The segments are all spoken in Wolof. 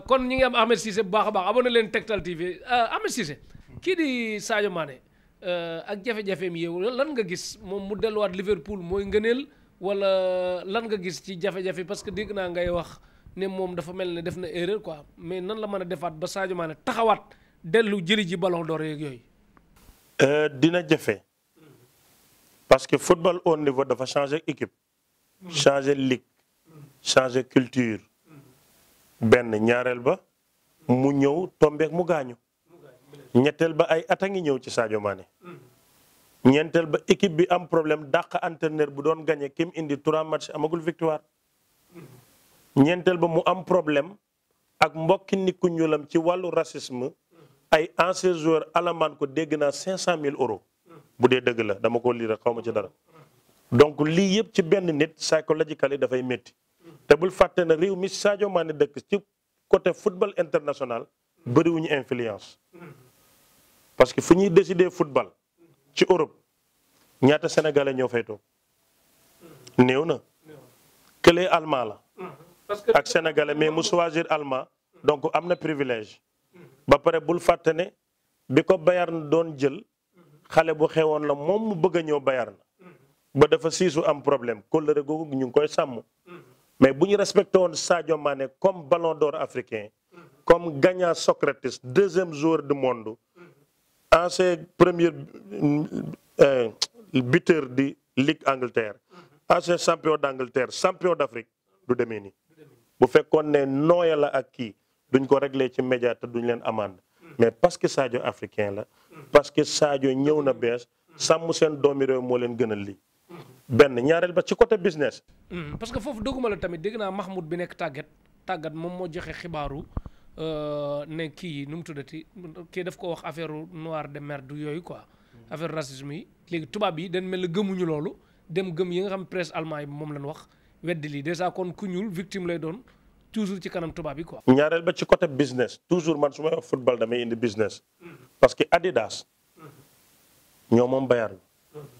kon ñi ngi am Ahmed Cissé bu baax a baax abonné leen Tektal TV Ahmed Cissé kii di Sadio Mané ak jafe-jafeem yow lan nga gis moom mu delluwaat Liverpool mooy ngëneel wala lan nga gis ci jafe-jafe parce que dégg naa ngay wax ne moom dafa mel ne def na erreur quoi mais nan la mën a defaat ba Sadio Mané taxawaat dellu jëli ji ballon d'or yeeg yooyu. dina jafe parce que football au niveau dafa changer équipe. changer ligue. changer culture. benn ñaareel ba mu ñëw tombeek mu gaañu. ñetteel ba ay at a ngi ñëw ci Sadio Mané. ñeenteel ba équipe bi am problème dàq entraîneur bu doon gagné kim indi 3 matchs amagul victoire. ñeenteel ba mu am problème ak mbokki nit ku ñuulam ci wàllu racisme. ay anciens joueurs alamaan ko dégg naa 500 000 euros. bu dee dëgg la dama ko lire rek xaw ma ci dara. donc lii yëpp ci benn nit psychologically dafay métti. te bul fàtte na réew mi Sadio Mané dëkk ci côté football international bëriwuñu influence. parce que fu ñuy décider football ci Europe ñaata sénégalais ñoo fay toog néew na. këlee allemand la. ak sénégalais mais mu choisir allemand donc am na privilège. ba pare bul fàtte ne bi ko Bayern doon jël xale bu xewoon la moom mu bëgg a ñëw Bayern ba dafa siisu am problème kóllëre googu ñu ngi koy sàmm. mais bu ñu respecté woon Sadio Mané comme ballon d'or africain comme gagnant Socrates 2e joueur du monde ancien premier buteur di Ligue Angleterre ancien champion d'Angleterre champion d'Afrique du demee nii bu fekkoon ne nooya la ak kii duñ ko réglé ci média te duñ leen amande mais parce que Sadio africain la parce que Sadio ñëw na bees sàmm seen doomi réew moo leen gënal lii benn ñaareel ba ci côté business. parce que foofu dëgguma la tamit dégg naa Mahmoud bi nekk tàggat moom moo joxe xibaaru ne kii nu mu tuddati kii daf ko wax affaire noir de merde yooyu quoi affaire racisme yi léegi tubaab yi dañ mel ne gëmuñu loolu dem gëm yi nga xam presse allemand yi moom lañ wax weddi lii déjà kon ku ñuul victime lay doon toujours ci kanam tubaab yi quoi. ñaareel ba ci côté business toujours man su may wax football damay indi business parce que Adidas ñoo moom Bayern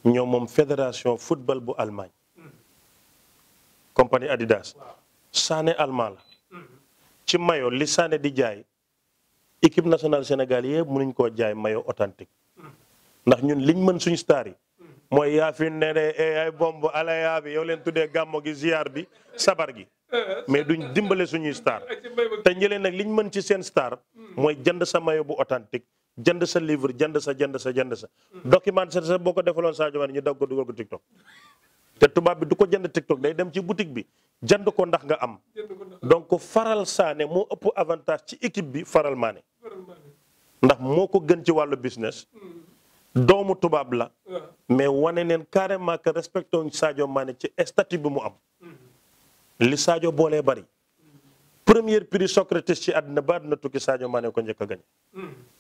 ñoo moom fédération football bu Allemagne compagnie Adidas Sané allemand la ci mayo li Sané di jaay équipe nationale Sénégal yëpp mënuñ koo jaay mayo authentique ndax ñun liñ mën suñu star yi mooy yaa fi ne de ay bomb alaya bi yow leen tuddee gàmmo gi ziar bi sabar gi mais duñ dimbale suñuy star te ñëleen nag liñ mën ci seen star mooy jënd sa mayo bu authentique jënd sa livre jënd sa document sa boo ko defaloon Sadio Mané ñu dagg ko dugal ko TikTok te tubaab bi du ko jënd TikTok day dem ci boutique bi jënd ko ndax nga am donc faral Sané moo ëpp avantage ci équipe bi faral Mané ndax moo ko gën ci wàllu business doomu tubaab la mais wane neen carrément que respecté wuñ Sadio Mané ci statut bi mu am li Sadio boolee bari premier prix Socrates ci àddina ba àddina tukki Sadio Mané ko njëkk a gañ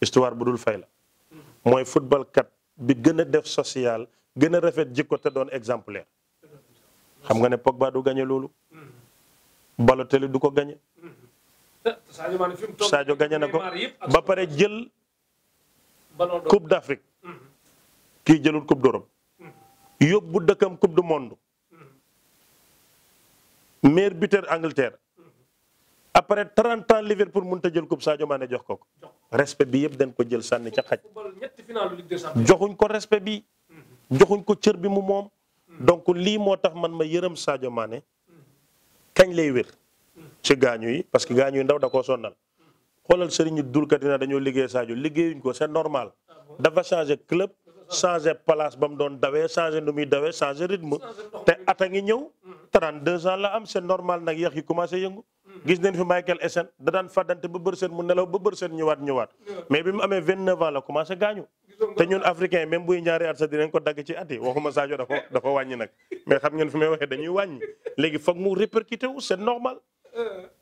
histoire bu dul fay la mooy football kat bi gën a def social gën a rafet jikko te doon exemplaire xam nga ne Pogba du gañe loolu Balotelli du ko gañe Sadio gañe na ko ba pare jël coupe d'Afrique kii jëlul coupe d'Europe yóbbu dëkkam coupe du monde meilleur buteur Angleterre après 30 ans Liverpool mënut a jël coupe Sadio Mané jox ko respect bi yëpp dañ ko jël sànni ca xaj joxuñ ko respect bi joxuñ ko cër bi mu moom donc lii moo tax man ma yërëm Sadio Mané kañ lay wér ci gaañu yi parce que gaañu yi ndaw da koo sonnal xoolal sëriñu dulkat yi na dañoo liggéey Sadio liggéeyuñ ko c'est normal dafa changer club changer place ba mu doon dawee changer nu muy dawee changer rythme te at a ngi ñëw 32 ans la am c'est normal nag yax yi commencé yëngu gis nañ fi Michael Essien da daan fàddante ba bër seen mu nelaw ba bër seen ñëwaat mais bi mu amee 29 ans la commencé gaañu te ñun africain même buy ñaari at sax dinañ ko dagg ci at yi waxuma Sadio dafa wàññi nag mais xam ngeen fi may waxee dañuy wàññi léegi foog mu répercuté wu c'est normal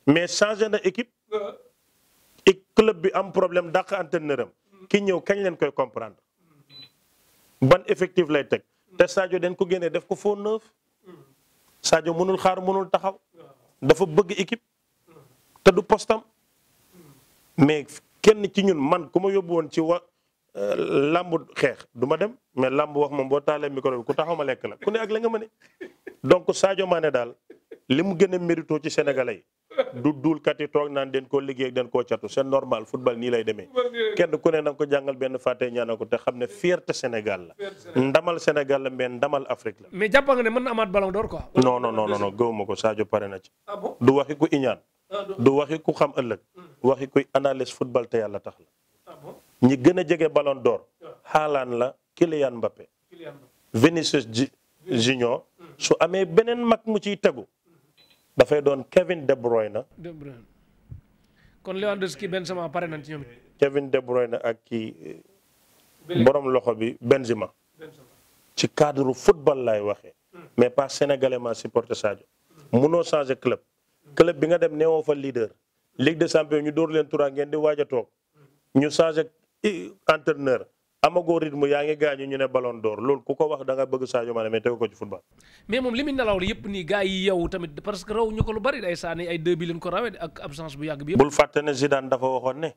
mais changé na équipe club bi am problème dàq entraîneur am ki ñëw kañ leen koy comprendre ban effectif lay teg te Sadio dañ ko génnee def ko faux neuf Sadio mënul xaar mënul taxaw dafa bëgg équipe te du postam mais kenn ci ñun man ku ma yóbbu woon ci làmb xeex du ma dem mais làmb wax moom boo taalee micro bi ku taxaw ma lekk la ku ne ak la nga mëne donc Sadio Mané daal li mu gën a mérito ci sénégalais yi du duulkat yi toog naan den koo liggéey ak den koo catu c'est normal football nii lay demee kenn ku ne na nga ko jàngal benn fàtte ñaanal ko te xam ne fierté Sénégal la ndamal Sénégal la mais ndamal Afrique la. mais jàpp nga ne mën na amaat ballon d'or quoi. non gëwuma ko Sadio pare na ci. du waxi ku iñaan du waxi ku xam ëllëg waxi kuy analyse football te yàlla tax la. ñi gën a jege ballon d'or Haaland la Kylian Mbappé Vinicius Junior su amee beneen mag mu ciy tegu dafay doon Kevin De Bruyne. kon Lewandowski Benzema pare nañ ci ñoom. Kevin De Bruyne ak kii borom loxo bi Benzema ci cadre football laay waxee mais pas sénégalais ma supporter Sadio. munoo changer club bi nga dem neewoo fa leader Ligue des champions ñu dóor leen tura ngeen di waaj a toog ñu changer entraîneur amagoo rythme yaa ngi gaañu ñu ne ballon d'or loolu ku ko wax da nga bëgg Sadio Mané mais tegu ko ci football. mais moom li muy nelaw la yëpp nii gars yi yow tamit parce que raw ñu ko lu bari day saani ay 2 bi leen ko rawee ak absence bu yàgg bi yëpp. bul fàtte ne Zidane dafa waxoon ne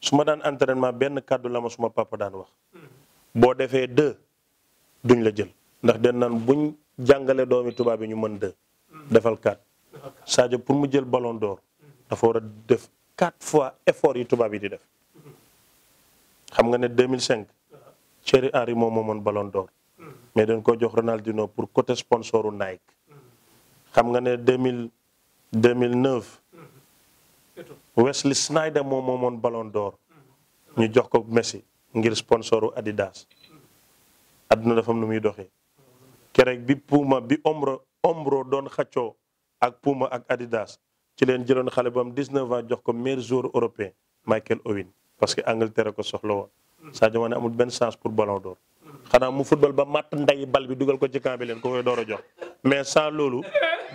su ma daan entraînement benn kàddu la ma suma papa daan wax boo defee 2 duñ la jël ndax den naan buñ jàngale doomi tubaab yi ñu mën 2 defal 4 Sadio pour mu jël ballon d'or dafa war a def 4 fois effort yi tubaab yi di def. xam nga ne 2005 Thierry Henry moom moomoon ballon d'or mais dañ ko jox Ronaldinho pour côté sponsoru Nike. xam nga ne 2009 Wesley Sneijder moom moomoon ballon d'or ñu jox ko Messi ngir sponsoru Adidas. adduna dafa am nu muy doxee keroog bi Puma bi Ombro doon xaccoo ak Puma ak Adidas ci leen jëloon xale bu am 19 ans jox ko meilleur joueur européen Michael Owen. parce que Angleterre ko soxla woon Sadio Mané amul benn chance pour ballon d'or xanaa mu football ba matt nday bal bi dugal ko ci camp bi leen ko koy door a jox mais sans loolu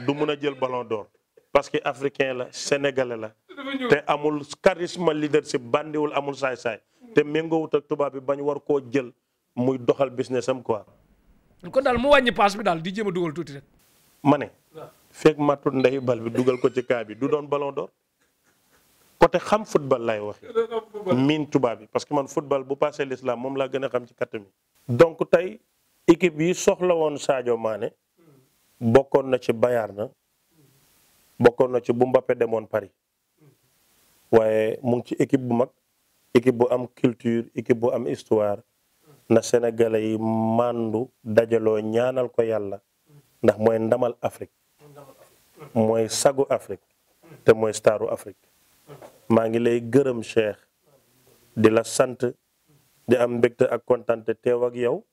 du mun a jël ballon d'or parce que africain la sénégalais la te amul charisme leadership bandiwul amul saay-saay te méngoowut ak tubaab bi bañ war koo jël muy doxal business am quoi. kon daal mu wàññi paas bi daal di jéem a dugal tuuti rek. ma ne fekk mattul nday bal bi dugal ko ci camp bi du doon ballon d'or côté xam football laay waxee miin tubaab bi parce que man football bu passé l'islam moom laa gën a xam ci katt mi donc tey équipe yi soxla woon Sadio Mané bokkoon na ci Bayern bokkoon na ci bu Mbappé demoon Paris waaye mu ngi ci équipe bu mag équipe bu am culture équipe bu am histoire na sénégalais yi màndu dajaloo ñaanal ko yàlla ndax mooy ndamal Afrique mooy sagu Afrique te mooy staru Afrique. maa ngi lay gërëm Cheikh di la sant di am mbégte ak kontaan te teew ak yow